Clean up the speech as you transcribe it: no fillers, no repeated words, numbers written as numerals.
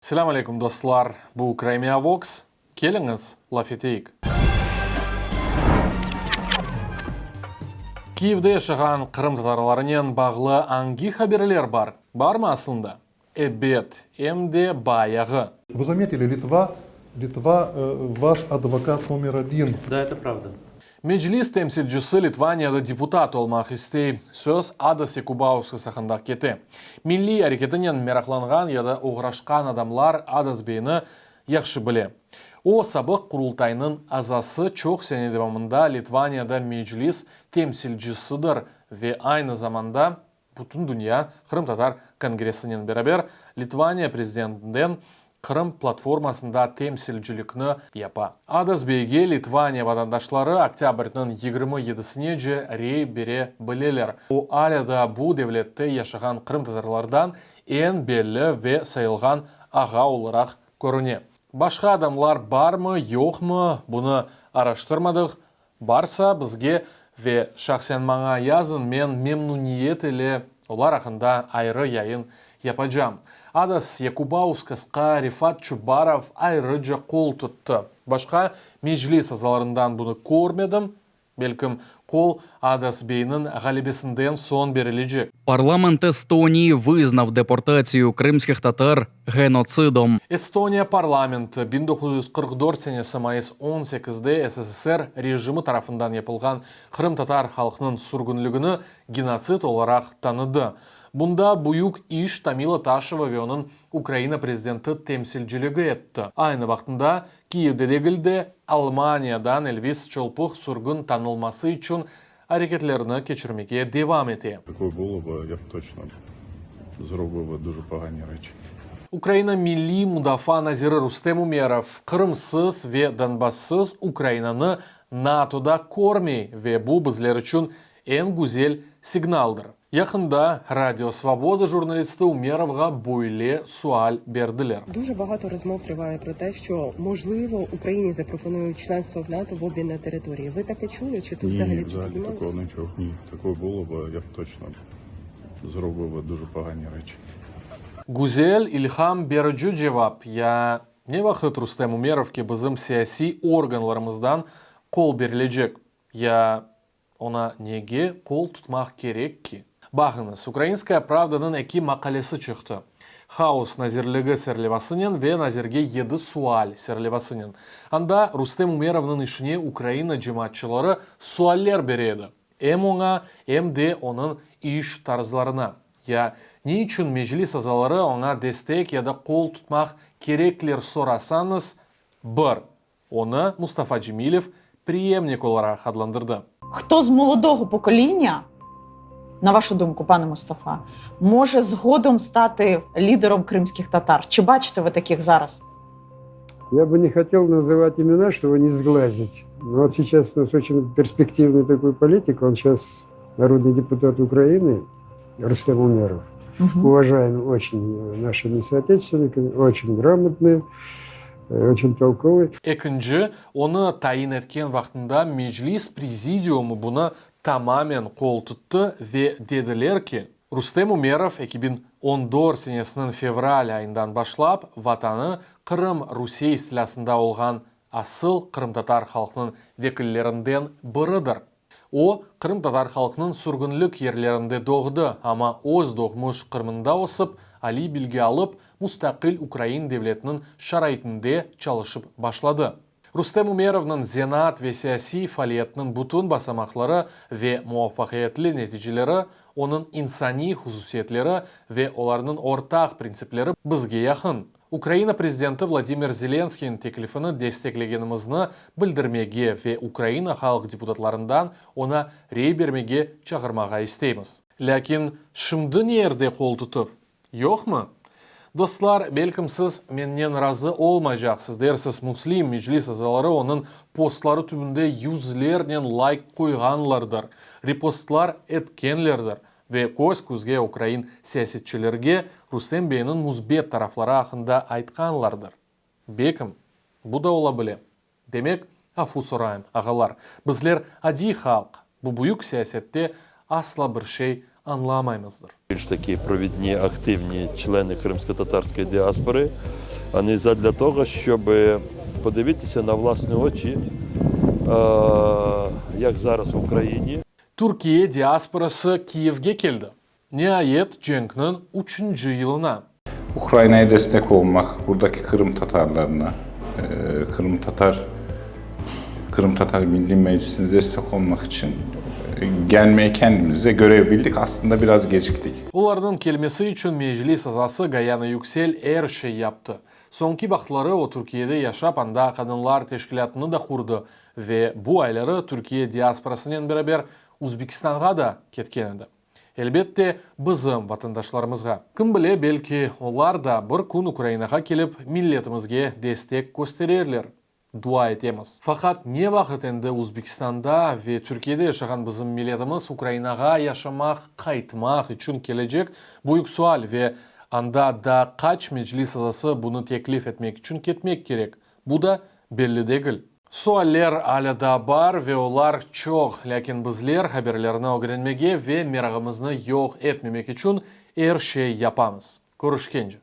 Selâm aleyküm, dostlar! Bu Crimea Vox. Keliñiz, laf eteyik. Kiyevde yaşağan qırımtatarlarınen bağlı angi haberler bar? Barmı aslında? Ebet, em de bayağı. Vı zametili, Litva, Litva vaş advokat nomer odin. Da, eto pravda. Meclis temsilcisi Litvaniyada deputat olmaq istey. Söz Adas Yakubauskas aqqında kete. Milliy areketinen meraqlanğan ya da oğraşqan adamlar Adas beyni yahşı bile. O, sabıq Qurultaynıñ azası, çoq sene devamında Litvaniyada Meclis temsilcisidir ve aynı zamanda Bütündünya qırımtatar kongressinen beraber Litvaniya prezidentinden Qırım platformasında temsilcilikni yapa. Adas beyge Litvaniya vatandaşları oktâbrniñ 27-sinece rey bere bileler. O, alâ da bu devlette yaşağan qırımtatarlardan eñ belli ve sayılğan ağa olaraq körüne. Başqa adamlar barmı, yoqmı, bunı araştırmadıq, Barsa, bizge ve şahsen maña yazın, men memnuniyet ile olar aqqında ayrı yayın yapacam. Adas Yakubauskasqa Refat Çubarov ayrıca qol tuttı. Başqa Meclis azalarından bunı körmedim, belkim, qol Adas beyniñ ğalebesinden soñ berilecek. Parlament Estonii vyznav deportatsiyu krımskih tatar genotsıdom. Estoniya parlamenti 1944 senesi mayıs 18-de SSSR rejimi tarafından yapılğan qırımtatar halqınıñ sürgünligini genotsid olaraq tanıdı. Bunda büyük iş Tamila Taşeva ve onıñ Ukraina prezidenti temsilciligi etti. Aynı vaqtında Kiyevde degil de, Almaniyadan Elvis Çolpuh sürgün tanılması içün areketlerni keçirmege devam ete. Takoe bulo bı, ya b toçno zrobıv bi duje pogani reçi. Ukraina Milliy mudafaa naziri Rustem Umerov, Qırımsız ve Donbassız Ukrainanı NATOda körmey ve bu bizler içün eñ güzel signaldır. Yaqında Radio Svoboda jurnalisti Umerovğa böyle sual berdiler. Дуже багато розмов триває про те, що можливо Україні запропонують членство в НАТО в обмін на території. Ви таке чули? Чи тут Ні, взагалі це взагалі піднімалося? такого не чув. Ні, такое було б, я б точно зробив би дуже погані речі. Güzel, ilham berici cevap. Ya ne vaqıt Rustem Umerovke bizim siyasiy organlarımızdan qol berilecek? Ya Oña nege qol tutmaq kerek ki? Baqıñız, Ukrainskaya pravdanıñ eki maqalesi çıqtı, Haos nazirligi serlevasınen ve Nazirge yedi sual serlevasınen. Anda Rustem Umerovnıñ işine Ukraina cemaatçıları sualler bere edi, em oña, em de onıñ iş tarzlarına. Ya ne içün Meclis azaları oña destek ya da qol tutmaq kerekler sorasañız, bir. Onı Mustafa Cemilev priyemnik olaraq adlandırdı. Хто з молодого покоління, на вашу думку, пане Мустафа, може згодом стати лідером кримських татар? Чи бачите ви таких зараз? Я бы не хотел называть имена, чтобы не сглазить. Но вот сейчас у нас очень перспективный такой политик, он сейчас народный депутат Украины, Рустем Умеров. Угу. Уважаемый очень нашими соотечественниками, очень грамотный, очень толковый. Ekinci, onı tayin etken vaqtında Meclis Prezidiumı bunı tamamen qol tuttı ve dediler ki, Rustem Umerov 2014 senesiniñ fevral ayından başlap Vatanı Qırım Rusiye istilâsında olğan asıl qırımtatar halqınıñ vekillerinden biridir. O, qırımtatar halqınıñ sürgünlik yerlerinde doğdı, amma öz doğmuş Qırımında ösip, aliy bilgi alıp, mustaqil ukrain devletiniñ şaraitinde çalışıp başladı. Rustem Umerovnıñ zenaat ve siyasiy faaliyetiniñ bütün basamaqları ve muvafaqiyetli neticeleri, onıñ insaniy hususiyetleri ve olarnıñ ortaq printsipleri bizge yaqın. Ukraina prezidenti Vladimir Zelenskiyniñ teklifini desteklegenimizni bildirmege ve Ukraina halq deputatlarından oña rey bermege çağırmağa isteymiz. Lâkin şimdi ne yerde qol tutuv? Yoqmı? Dostlar, belkim siz mennen razı olmaycaqsız, dersiz, Muslim Meclis azaları onıñ postları tübünde yüzlernen layk qoyğanlardır, repostlar etkenlerdir. Ve köz-közge ukrain siyasetçilerge Rustem beyniñ müsbet tarafları aqqında aytqanlardır. Bekim, bu da ola bile. Demek, afu sorayım, ağalar, bizler adiy halq, bu büyük siyasette asla bir şey añlamaymız. Añlamaymızdır. Більш такі провідні активні члени кримськотатарської діаспори, вони задля того, щоб подивитися на власні очі, як зараз в Україні. Türkiye diasporası Kiyevge keldi. Niayet, cenkniñ üçünci yılına. Ukrayna'ya destek olmak, buradaki Kırım Tatarlarına, Kırım Tatar Kırım Tatar Milli Meclisi'ne destek olmak için gelmeyi kendimize görev bildik. Aslında biraz geciktik. Olarnıñ kelmesi içün Meclis azası Gayana Yüksel er şey yaptı. Soñki vaqıtları o Türkiyede yaşap, anda qadınlar teşkilâtını da qurdı ve bu ayları Türkiye diasporasınen beraber Uzbekistanğa da ketken edi. Elbette, bizim vatandaşlarımızğa. Kim bile, belki, olar da bir kün Ukrainağa kelip, milletimizge destek köstererler. Dua etemiz. Faqat ne vaqıt endi Uzbekistanda ve Türkiyede yaşağan bizim milletimiz Ukrainağa yaşamaq, qaytmaq içün kelecek, büyük sual ve anda daa qaç Meclis azası bunı teklif etmek içün ketmek kerek, bu da belli degil. Sualler alâ daa bar ve olar çoq, lâkin bizler haberlerni ögrenmege ve merağımıznı yoq etmemek içün er şey yapamız. Körüşkence.